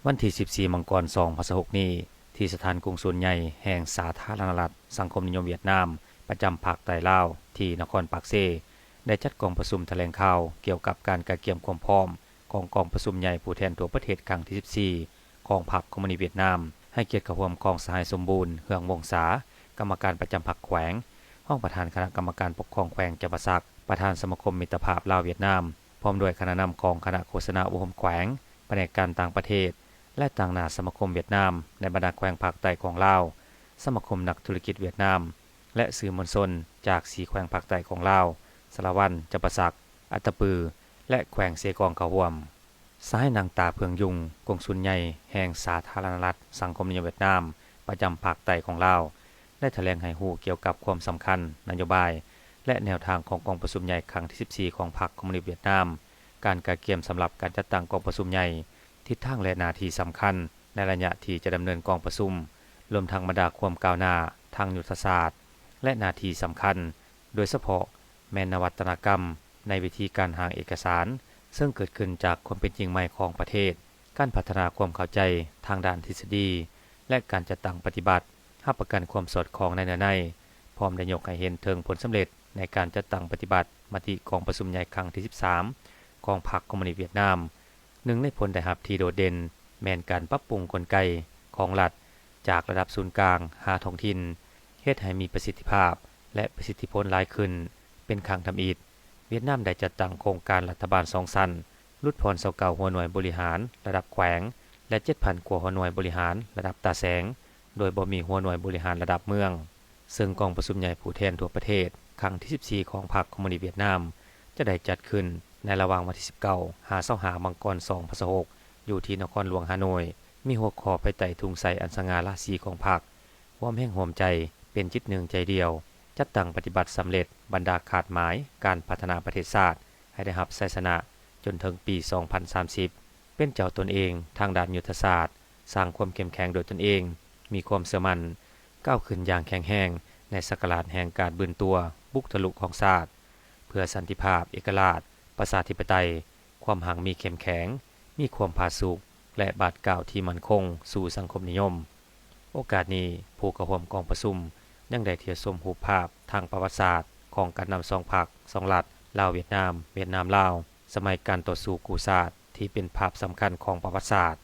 ວັນທີສິບສີ່ ມັງກອນ ສອງພັນຊາວຫົກນີ້ ທີ່ສະຖານກົງສຸນໃຫຍ່ແຫ່ງສາທາລະນະລັດສັງຄົມນິຍົມຫວຽດນາມ ປະຈຳພາກໃຕ້ລາວ ທີ່ນະຄອນປາກເຊ ໄດ້ຈັດກອງປະຊຸມຖະແຫຼງຂ່າວກ່ຽວກັບການກະກຽມຄວາມພ້ອມຂອງກອງປະຊຸມໃຫຍ່ຜູ້ແທນທົ່ວປະເທດຄັ້ງທີສິບສີ່ ຂອງພັກຄອມມູນິດຫວຽດນາມ, ໃຫ້ກຽດເຂົ້າຮ່ວມຂອງສະຫາຍ ສົມບູນ ເຮືອງວົງສາ, ກຳມະການປະຈຳພັກແຂວງ, ຮອງປະທານຄະນະກຳມະການປົກຄອງແຂວງຈຳປາສັກ, ປະທານສະມາຄົມມິດຕະພາບລາວ-ຫວຽດນາມ, ພ້ອມດ້ວຍຄະນະນຳຂອງຄະນະໂຄສະນາອົບຮົມແຂວງ, ພະແນກການຕ່າງປະເທດ ແລະ ຕາງໜ້າສະມາຄົມຫວຽດນາມໃນບັນດາແຂວງພາກໃຕ້ຂອງລາວ, ສະມາຄົມນັກທຸລະກິດຫວຽດນາມ ແລະ ສື່ມວນຊົນຈາກສີ່ແຂວງພາກໃຕ້ຂອງລາວ, ສາລະວັນ, ຈຳປາສັກ, ອັດຕະປື ແລະ ແຂວງເຊກອງເຂົ້າຮ່ວມ. ສະຫາຍ ນາງ ຕາ ເຜືອງຍຸງ, ກົງສຸນໃຫຍ່ແຫ່ງສາທາລະນະລັດສັງຄົມນິຍົມຫວຽດນາມ ປະຈຳພາກໃຕ້ຂອງລາວ ໄດ້ຖະແຫຼງໃຫ້ຮູ້ກ່ຽວກັບຄວາມສຳຄັນ, ນະໂຍບາຍ ແລະ ແນວທາງຂອງກອງປະຊຸມໃຫຍ່ຄັ້ງທີສິບສີ່ ຂອງພັກຄອມມູນິດຫວຽດນາມ, ການກະກຽມສຳລັບການຈັດຕັ້ງກອງປະຊຸມໃຫຍ່, ທິດທາງ ແລະ ໜ້າທີ່ສຳຄັນໃນໄລຍະທີ່ຈະດຳເນີນກອງປະຊຸມ, ລວມທັງບັນດາຄວາມກ້າວໜ້າທາງຍຸດທະສາດ ແລະ ໜ້າທີ່ສຳຄັນ, ໂດຍສະເພາະແມ່ນນະວັດຕະນະກຳໃນວິທີການຮ່າງເອກະສານ ເຊິ່ງເກີດຂຶ້ນຈາກຄວາມເປັນຈິງໃໝ່ຂອງປະເທດ, ການພັດທະນາຄວາມເຂົ້າໃຈທາງດ້ານທິດສະດີ ແລະ ການຈັດຕັ້ງປະຕິບັດ, ຮັບປະກັນຄວາມສອດຄ່ອງໃນເນື້ອໃນ, ພ້ອມໄດ້ຍົກໃຫ້ເຫັນເຖິງຜົນສຳເລັດໃນການຈັດຕັ້ງປະຕິບັດມະຕິກອງປະຊຸມໃຫຍ່ຄັ້ງທີສິບສາມ ຂອງພັກຄອມມູນິດຫວຽດນາມ. ໜຶ່ງໃນຜົນໄດ້ຮັບທີ່ໂດດເດັ່ນແມ່ນການປັບປຸງກົນໄກຂອງລັດ ຈາກລະດັບສູນກາງຫາທ້ອງຖິ່ນ, ເຮັດໃຫ້ມີປະສິດທິພາບ ແລະ ປະສິດທິຜົນຫຼາຍຂຶ້ນ. ເປັນຄັ້ງທຳອິດ, ຫວຽດນາມໄດ້ຈັດຕັ້ງໂຄງການລັດຖະບານສອງຊັ້ນ, ຫຼຸດຜ່ອນຊາວເກົ້າຫົວໜ່ວຍບໍລິຫານລະດັບແຂວງ ແລະ ເຈັດພັນກວ່າຫົວໜ່ວຍບໍລິຫານລະດັບຕາແສງ, ໂດຍບໍ່ມີຫົວໜ່ວຍບໍລິຫານລະດັບເມືອງ. ເຊິ່ງກອງປະຊຸມໃຫຍ່ຜູ້ແທນທົ່ວປະເທດຄັ້ງທີສິບສີ່ ຂອງພັກຄອມມູນິດຫວຽດນາມ ຈະໄດ້ຈັດຂຶ້ນໃນລະຫວ່າງວັນທີສິບເກົ້າ ຫາ ຊາວຫ້າ ມັງກອນ ສອງພັນຊາວຫົກ ຢູ່ທີ່ນະຄອນຫຼວງຮ່າໂນ້ຍ, ມີຫົວຂໍ້ພາຍໃຕ້ທຸງໄຊອັນສະຫງ່າລາສີຂອງພັກ, ຮ່ວມແຮງຮ່ວມໃຈ, ເປັນຈິດໜຶ່ງໃຈດຽວ, ຈັດຕັ້ງປະຕິບັດສຳເລັດບັນດາຄາດໝາຍການພັດທະນາປະເທດຊາດໃຫ້ໄດ້ຮັບໄຊຊະນະຈົນເຖິງປີສອງພັນສາມສິບ, ເປັນເຈົ້າຕົນເອງທາງດ້ານຍຸດທະສາດ, ສ້າງຄວາມເຂັ້ມແຂງໂດຍຕົນເອງ, ມີຄວາມເຊື່ອໝັ້ນ, ກ້າວຂຶ້ນຢ່າງແຂງແຮງໃນສັກກະລາດແຫ່ງການບືນຕົວບຸກທະລຸຂອງຊາດ, ເພື່ອສັນຕິພາບ, ເອກະລາດ, ປະຊາທິປະໄຕ, ຄວາມຮັ່ງມີເຂັ້ມແຂງ, ມີຄວາມຜາສຸກ ແລະ ບາດກ້າວທີ່ໝັ້ນຄົງສູ່ສັງຄົມນິຍົມ. ໂອກາດນີ້, ຜູ້ເຂົ້າຮ່ວມກອງປະຊຸມຍັງໄດ້ທ່ຽວຊົມຮູບພາບທາງປະຫວັດສາດຂອງການນຳສອງພັກ, ສອງລັດ, ລາວ-ຫວຽດນາມ, ຫວຽດນາມ-ລາວ, ສະໄໝການຕໍ່ສູ້ກູ້ຊາດ ທີ່ເປັນພາບສຳຄັນຂອງປະຫວັດສາດ.